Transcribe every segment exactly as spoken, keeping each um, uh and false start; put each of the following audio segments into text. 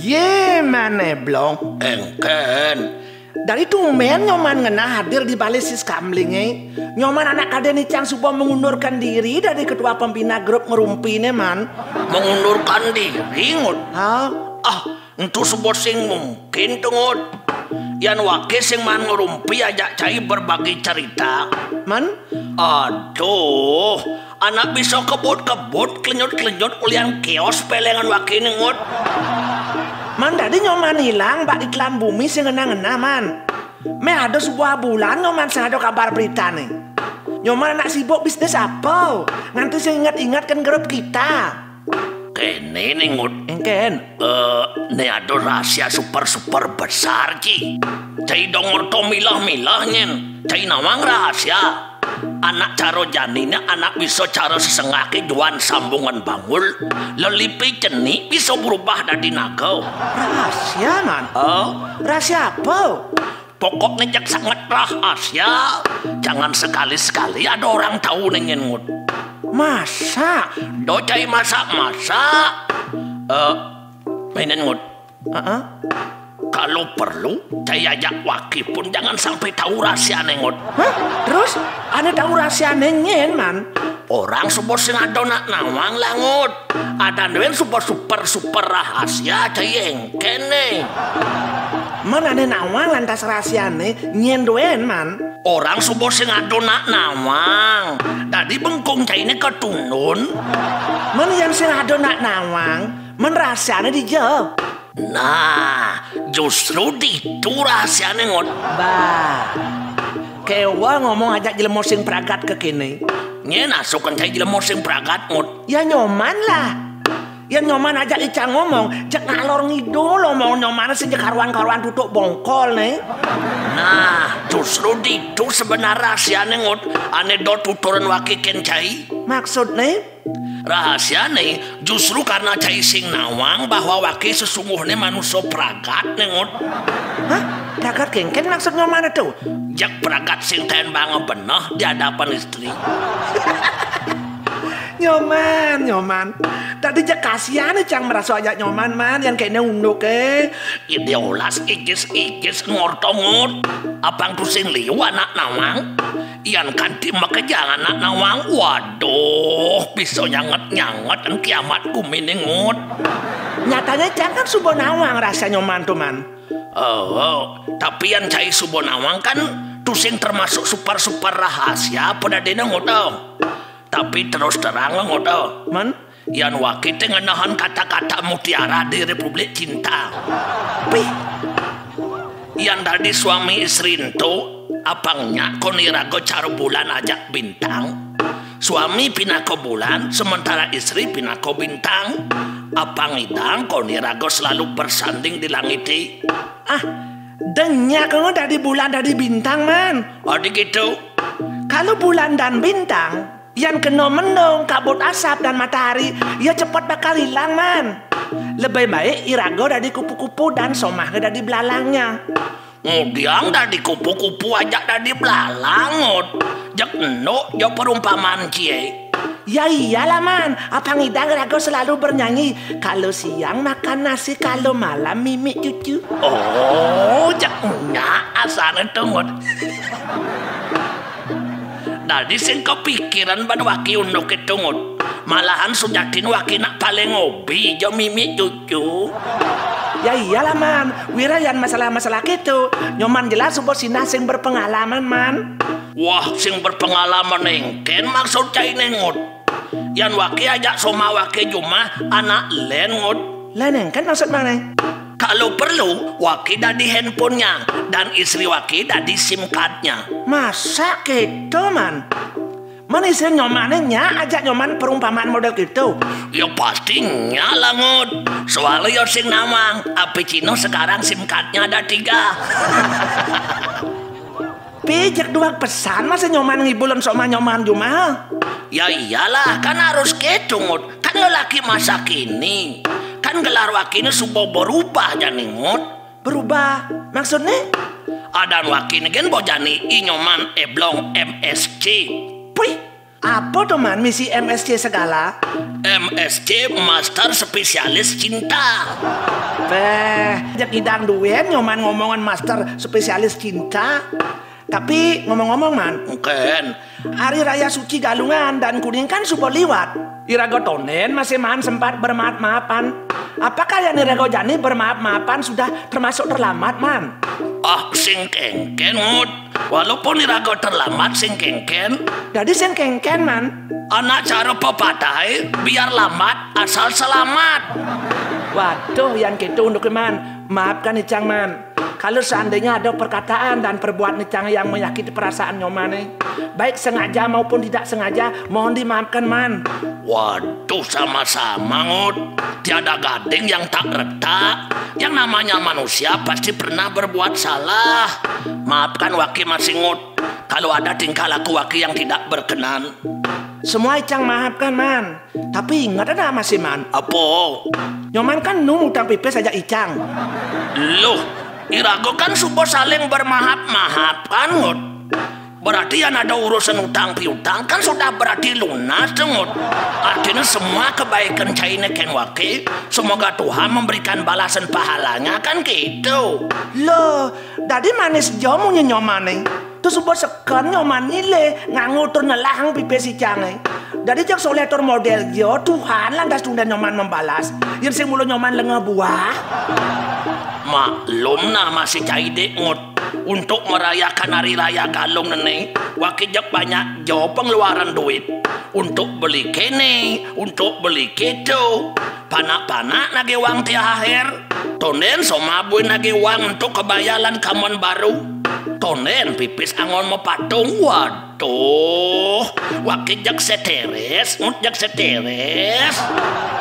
Yé, mané blong. Éngkén. Dari tumbén Nyoman ngenah hadir di balé si Skamlinge. Nyoman anak kadén icang suba mengundurkan diri dari ketua pembina grup ngerumpiné, Man. Mengundurkan diri, Ngut? Hah? Ah, éntu suba sing mungkin to, Ngut. Yan waké sing maan ngerumpi ajak cai berbagi cerita. Man? Aduh, anak bisa kebut-kebut, klenyut-klenyut ulian kios pelengan wakiné, Ngut. Man, dadi Nyoman ilang bak ditelan bumi sing ngenah-ngenah, Man. Méh ada sebuah bulan Nyoman sing ada kabar beritané. Nyoman anak sibuk bisnis apa? Nganti sing inget-inget kan grup kita. Kéné né, Ngut. Éngkén. Eh, né ada rahasia super-super besar, Ci. Cai dong ngerto milah-milah nyén. Cai nawang rahasia. Anak cara janiné, anak bisa cara sesenggaké juan sambungan bangul. Lelipé cenik bisa berubah dadi naga. Rahasia, Man? Oh. Rahasia apa? Pokokné cék sanget rahasia. Jangan sekali-sekali ada orang tahu né nyén, Ngut. Masa? Do cai masak-masak. Eh, mainan, Ngut. Heeh. Kalau perlu, cai ajak waki pun jangan sampai tahu rahasiané, Ngut. Hah? Terus? Ané tahu rahasiané nyén, Man? Orang suba sing ada nak nawang lah, Ngut. Ada duén suba super-super rahasia, cai éngkén né. Man, ané nawang lantas rahasiané nyén duén, Man? Orang suba sing ada nak nawang. Dadi bengkung cainé katundun. Man, yan sing ada nak nawang, Man, rahasiané dija? Nah, justru ditu rahasiané, Ngut. Bah. Kéweh ngomong ajak jelema sing pragat kéné. Nyén asukan cai jelema sing pragat, Ngut? Ya Nyoman lah. Yén Nyoman ajak icang ngomong, jeg ngalor ngidul omong Nyoman sing jeg karuan-karuan tutuk bongkol né. Nah, justru ditu sebenar rahasiané, Ngut. Ané do tuturan waki kén cai. Maksudné? Rahasiané justru karena cai sing nawang bahwa waki sesungguhné manusa pragat né, Ngut. Hah? Pragat kéngkén maksud Nyoman to? Jeg pragat sing taén banga beneh di hadapan istri. Nyoman, Nyoman. Dadi jeg kasihan icang merasa ajak Nyoman, Man, yan kéné unduké. Ida olas ikis-ikis ngorta, Ngut. Apang tusing liu anak nawang. Yan kanti makejang anak nawang, waduh, bisa nyanget-nyanget kiamat guminé, Ngut. Nyatané icang kan suba nawang rahasiané Nyoman to, Man. Oh, tapi yan cai suba nawang kan tusing termasuk super-super rahasia apa dadiné, Ngut? Tapi terus terang, Ngut. Man? Yan waki té ngenehang kata-kata mutiara di Republik Cinta. Pih. Yan dadi suami istri ento, apang nyak kon iraga cara bulan ajak bintang. Suami pinaka bulan, sementara istri pinaka bintang. Apang idang kon iraga selalu bersanding di langité. Ah, da nyak ngono dadi bulan dadi bintang, Man. Adi kéto. Kalau bulan dan bintang, yan kena mendung, kabut asap dan matahari, ya cepet bakal ilang, Man. Lebih baik iraga dadi kupu-kupu dan somahé dadi belalangnya. Ngudiang dadi kupu-kupu ajak dadi belalang, Ngut. Jeg ento ja perumpamaan cié. Ya iyalah, Man, apang idang raga selalu bernyanyi, "Kalau siang makan nasi, kalau malam mimik cucu." Oh, jeg nyak asané to, Ngut. Dadi sing kapikiran ban waki unduk kéto, Ngut. Malahan sujatiné waki nak paling hobi ja mimik cucu. Ya iyalah, Man, wira yan masalah-masalah kéto, Nyoman jelas suba sinah sing berpengalaman, Man. Wah, sing berpengalaman éngkén maksud cainé, Ngut? Yan waki ajak somah waki jumah anak lén, Ngut. Lén éngkén maksud mané? Kalau perlu, waki dadi handphonenya dan istri waki dadi sim cardnya. Masa kéto, Man? Man, istri Nyomané nyak ajak Nyoman perumpamaan model kéto? Ya pasti nyak lah, Ngut. Soalnya ya sing nawang, api Cina sekarang sim cardnya ada tiga. Pijek duwag pesan masa Nyoman ngibul lan sok manyoman jumah. Ya iyalah, kan harus kéto, Ngut. Kan lelaki masa kini. Kan gelar wakiné suba berubah jani, Ngut. Berubah? Maksudné? Adan waki né gén bojani i Nyoman Eblong M S C. Puih, apa to man misi M S C segala? M S C, master spesialis cinta. Béh, jak ngidang duén Nyoman ngomongan master spesialis cinta. Tapi ngomong-ngomong man, Kén, Hari Raya Suci Galungan dan Kuningan kan suba liwat. Iraga tondén masih man sempat bermaaf-maafan. Apakah yang iraga jani bermaaf-maafan sudah termasuk terlambat, man? Ah, sing kénkén, Ngut. Walaupun iraga terlambat, sing kénkén. Dadi sing kénkén, man? Anak cara pepatah, biar lambat asal selamat. Waduh, yang gitu untuk man. Maafkan Icang, man. Kalau seandainya ada perkataan dan perbuatan Icang yang menyakiti perasaan Nyoman, eh, baik sengaja maupun tidak sengaja, mohon dimaafkan, man. Waduh, sama-sama, Ngut. Tiada gading yang tak retak. Yang namanya manusia pasti pernah berbuat salah. Maafkan waki masih, Ngut, kalau ada tingkah laku waki yang tidak berkenan. Semua Icang maafkan, man. Tapi ingat ada masih, man. Apa? Nyoman kan nu utang pipis ajak Icang. Loh, iraga kan suba saling bermaaf-maafan, Ngut. Berarti yang ada urusan utang piutang kan sudah berarti lunas, Ngut. Artinya semua kebaikan cainé kén waki, semoga Tuhan memberikan balasan pahalanya, kan gitu. Loh, dadi manis ja munyi Nyomané. Terus suba seken Nyoman nyilih nganggo tur nelahang pipis Icangé. Dadi jak soléh tur modél ja, Tuhan lantas tundén Nyoman membalas. Yén sing mula Nyoman lenga buah. Maklum nah masih cai dik, Ngut. Untuk merayakan Hari Raya Galung né, waki jak banyak ja pengeluaran duit. Untuk beli kéné, untuk beli kéto. Panak-panak nagih wang T H R. Tondén soma buin nagih wang untuk kebaya lan kamen baru. Tondén pipis anggon mapatung. Waduh, waki jak stres, Ngut, jak stres.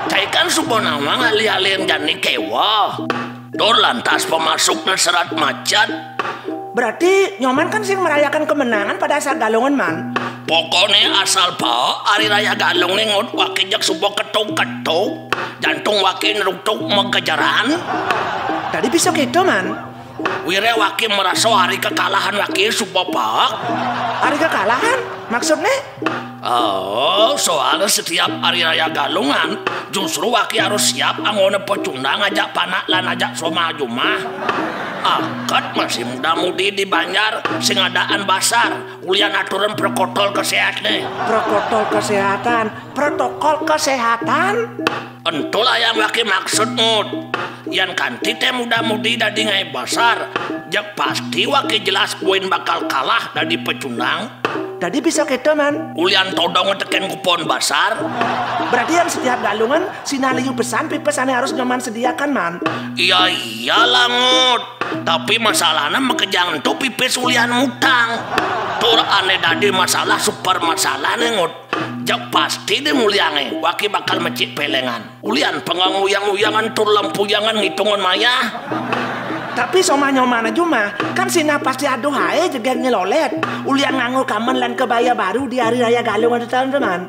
Cai kan suba nawang alih-alih jani kéweh. Tur lantas pemasukné serat macet. Berarti Nyoman kan sing merayakan kemenangan pada saat Galungan, man. Pokokné asal ba Hari Raya Galung né, Ngut, waki jak suba ketug-ketug, jantung waki nrutug magejeran. Dadi bisa kéto, man. Wiréh waki marasa hari kekalahan waki suba ba. Hari kekalahan? Maksudné? Oh, soalnya setiap Hari Raya Galungan, justru waki harus siap anggona pecundang ajak panak lan ajak soma jumah. Akat masih muda-mudi di banjar sing adaan basar, ulian aturan protokol kesehatan. Protokol kesehatan, protokol kesehatan? Ento lah yang waki maksud, Ngut. Yan kanti té muda-mudi dadi ngaé basar, jak pasti waki jelas buin bakal kalah dadi pecundang. Dadi bisa kéto, man. Ulian todong tekén ku pohon basar. Berarti yan setiap Galungan, sinah liu pesan pipis ané harus Nyoman sediakan, man. Ya iyalah, Ngut. Tapi masalahné makejang ento pipis ulian mutang. Tur ané dadi masalah super masalah né, Ngut. Jak pasti di muliangé, waki bakal mecik pelengan. Ulian panggang uyang-uyangan tur lempuyangan ngitungan mayah. Tapi soma Nyoman jumah, kan sinah pasti aduhai jegég nyelolét. Ulian nganggo kamen lan kebaya baru di Hari Raya Galungan tetemen, man.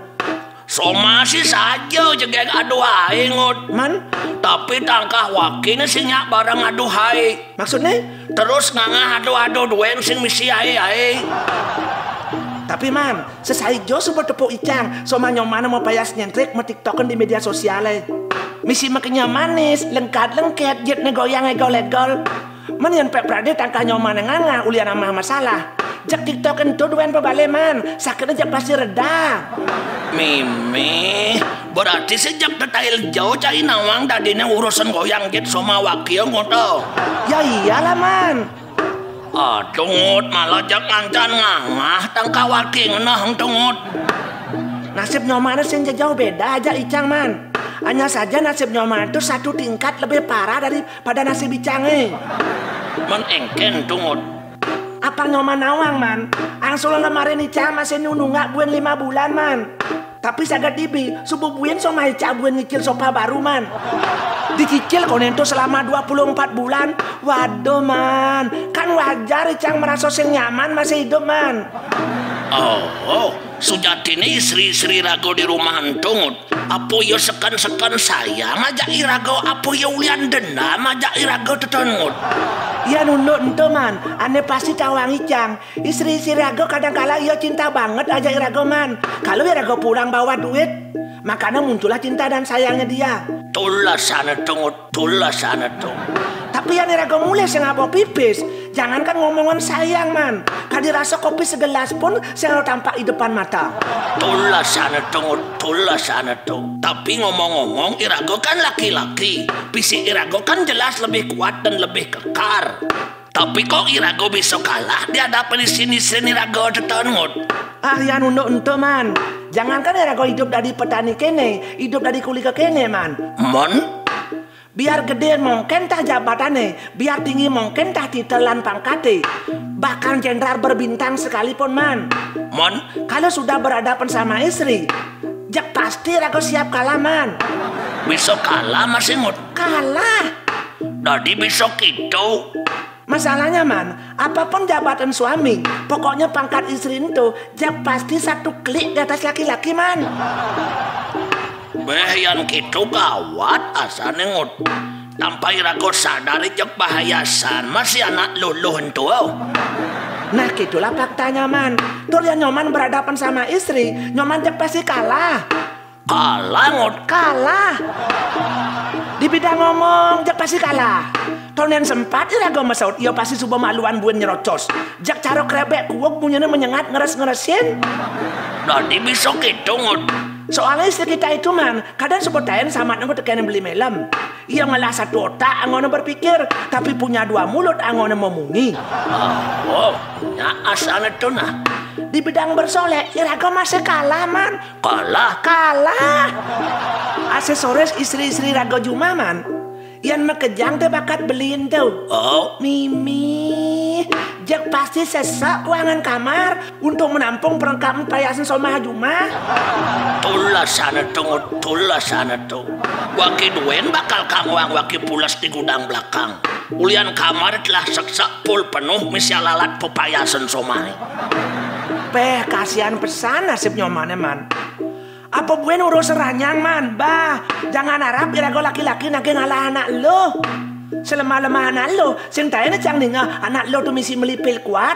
Soma sih saja jegég aduhai, Ngut. Man? Tapi tangkah wakiné sing nyak barang aduhai. Maksudné? Terus ngangah adu-adu duén sing misi aé-aé. Tapi, man, sesai ja suba tepuk Icang, soma Nyoman mapayas nyentrik matiktokan di média sosialé. Misi makenyem manis, lengkat-lengket, jitné goyang égol-égol. Man, yén pek pradé tangkah Nyoman ngangah ulian amah masalah, jak tiktok ento duén pabalé, man, sakitné jak pasti reda. Mimih, berarti sejak detail jauh cai nawang dadiné urusan goyang jit soma waki, Ngut. Ya iyalah, man. Aduh, Ngut, malah jak ngancan ngangah tangkah waki ngenah ento, Ngut. Nasib Nyoman sing jejauh béda ajak Icang, man. Hanya saja nasib Nyoman itu satu tingkat lebih parah daripada nasib Icangé. Man, éngkén ento, Ngut. Apang Nyoman nawang, man. Angsul lemarin Icang masih nunungan buin lima bulan, man. Tapi saget dibi, suba buin soma Icang buin nyicil sofa baru, man. Dicicil koné ento selama dua puluh empat bulan. Waduh, man. Kan wajar Icang marasa sing nyaman masih idup, man. Oh, Sujatine istri-istri raga di rumah ento, Ngut. Apa ya seken-seken sayang ajak iraga, apa ya ulian dendam ajak iraga, Teton Ngut? Yan unduk ento, Man. Ane pasti tawang icang. Istri-istri raga kadang kala ya cinta banget ajak iraga, Man. Kalau iraga pulang bawa duit, makanya muncullah cinta dan sayangnya dia. Tulah sana, Ngut. Tulah sana, Ngut. Tapi yan iraga mulih sing apa pipis, jangankan ngomongan sayang, Man. Kadi rasa kopi segelas pun sing ora tampak di depan mata. Tulah sana, Ngut. Tulah sana, Ngut. Tapi ngomong-ngomong, iraga kan laki-laki. Fisik iraga kan jelas lebih kuat dan lebih kekar. Tapi kok iraga bisa kalah di hadapan istri-istri iraga, Teton Ngut? Ah, yan unduk ento, Man. Jangankan iraga hidup dadi petani kene, hidup dadi kuli kene, Man. Mon? Biar gede mungkin tah jabatane, biar tinggi mungkin tah titel lan pangkate, bahkan jenderal berbintang sekalipun, Man. Mon? Kalau sudah berhadapan sama istri, jek pasti raga siap kalah, Man. Bisa kalah masih, Ngut? Kalah. Dadi bisa gitu. Masalahnya, Man, apapun jabatan suami, pokoknya pangkat istri ento, jek pasti satu klik di atas laki-laki, Man. Beh, yan gitu gawat asane, Ngut. Tanpa iraga sadari jek bahaya san masih anak luluh ento. Nah, gitulah faktanya, Man. Tur yan Nyoman berhadapan sama istri, Nyoman jek pasti kalah. Kalah, Ngut? Kalah. Di bidang ngomong, jek pasti kalah. Tonen sempat iraga mesaut, iya pasti suba maluan buin nyerocos. Jek cara krebek kuuk bunyine menyengat ngeres-ngeresin. Dadi bisa gitu, Ngut. Soalnya istri kita itu, Man, kadang suba taen sama nunggu tekene beli melem. Ia ngelah satu otak anggone berpikir, tapi punya dua mulut anggone memungi. Oh, nya asane to, nah. Di bidang bersolek, iraga masih kalah, Man. Kalah? Kalah. Aksesoris istri-istri raga jumah, Man. Yan makejang te bakat beliin to. Oh. Mimi, jek pasti sesek ruangan kamar untuk menampung perlengkapan perhiasan somah jumah. Tulah sana to, Ngut, tulah sana to. Waki duen bakal kang wang waki pules di gudang belakang. Ulian kamar telah seksek full penuh misi alat pepayasan somah. Peh, kasihan pesan nasib Nyomane, Man. Apa buin urus ranjang, Man? Bah, jangan harap iraga laki-laki nagih ngalah anak lo. Selemah-lemah anak lo, sing taene cang ninga anak lo tu misi melipil kuat.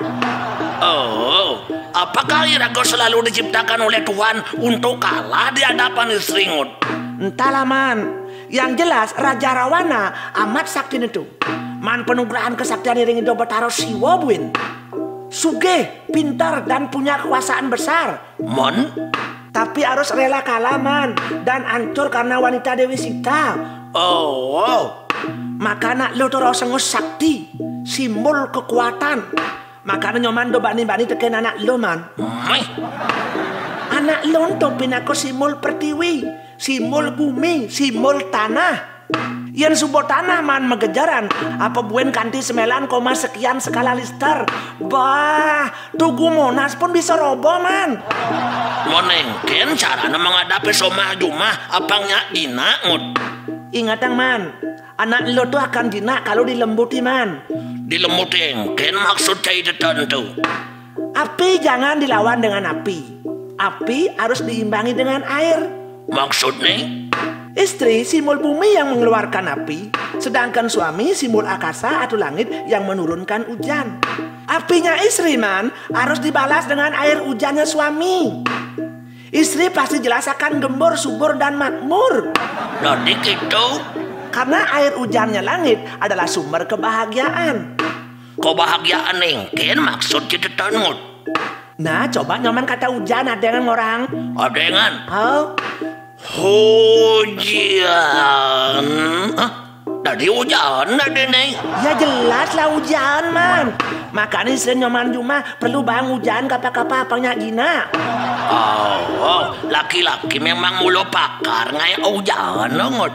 Oh, apakah iraga selalu diciptakan oleh Tuhan untuk kalah di hadapan istri, Ngut? Entahlah, Man. Yang jelas, Raja Rawana amat sakti netu. Man penugrahan kesaktian iring Ida Betara Siwa buin. Sugih, pintar, dan punya kekuasaan besar. Mon? Tapi harus rela kalah, Man, dan hancur karena wanita Dewi Sita. Oh. Maka anak lo tu rasa sakti, simbol kekuatan. Makanya Nyoman do bani-bani teken anak lo, Man. Meh. Anak lo tu pinaka simbol pertiwi, simbol bumi, simbol tanah. Yen suba tanah, Man, magejeran, apa buin kanti semelan koma sekian skala Richter. Bah, tugu Monas pun bisa roboh, Man. Mon engken carane menghadapi somah jumah, apang nyak jinak, Ngut? Ingatang, Man, anak lo tu akan jinak kalau dilembuti, Man. Dilembuti engken maksud cai tetantu? Api jangan dilawan dengan api. Api harus diimbangi dengan air. Maksudne? Istri simbol bumi yang mengeluarkan api, sedangkan suami simbol akasa atau langit yang menurunkan hujan. Apinya istri, Man, harus dibalas dengan air hujannya suami. Istri pasti jelas akan gembur, subur, dan makmur. Dadi gitu? Karena air hujannya langit adalah sumber kebahagiaan. Kebahagiaan engken maksud cai tetantu, Ngut? Nah, coba Nyoman kata hujan, adengan orang. Adengan? Oh. Hujan. Hah? Dadi hujan dadi ne? Ya jelas lah hujan, Man. Makanya istri Nyoman jumah perlu bang hujan kapa-kapa apang nyak jinak. Oh, laki-laki memang mula pakar ngayak hujan, Ngut.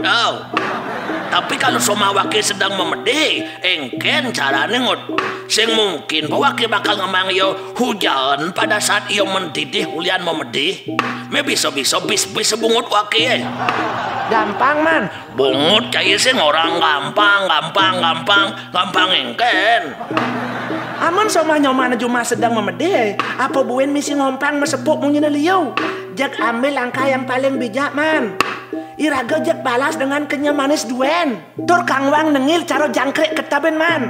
Tapi kalau soma waki sedang memedih, engken carane, Ngut. Sing mungkin po waki bakal ngemaang ia hujan pada saat ia mendidih ulian memedih. Me bisa-bisa bis-bis bungut waki, eh. Gampang, Man. Bungut cai sing orang gampang, gampang, gampang, gampang engken. Amun soma nyoman jumah sedang memedih, apa buin misi ngompang mesepuk munyine liu? Jeg ambil langkah yang paling bijak, Man. Iraga jeg balas dengan kenyem manis duen. Tur kangwang nengil cara jangkrik ketabin, Man.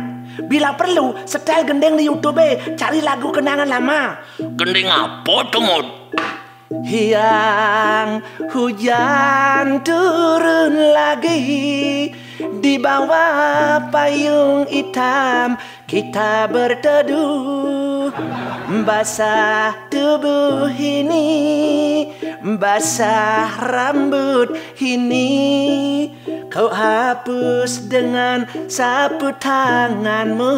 Bila perlu, setel gending di YouTube, cari lagu kenangan lama. Gending apa tu, Ngut? Hiang hujan turun lagi, di bawah payung hitam kita berteduh. Basah tubuh ini, basah rambut ini, kau hapus dengan sapu tanganmu.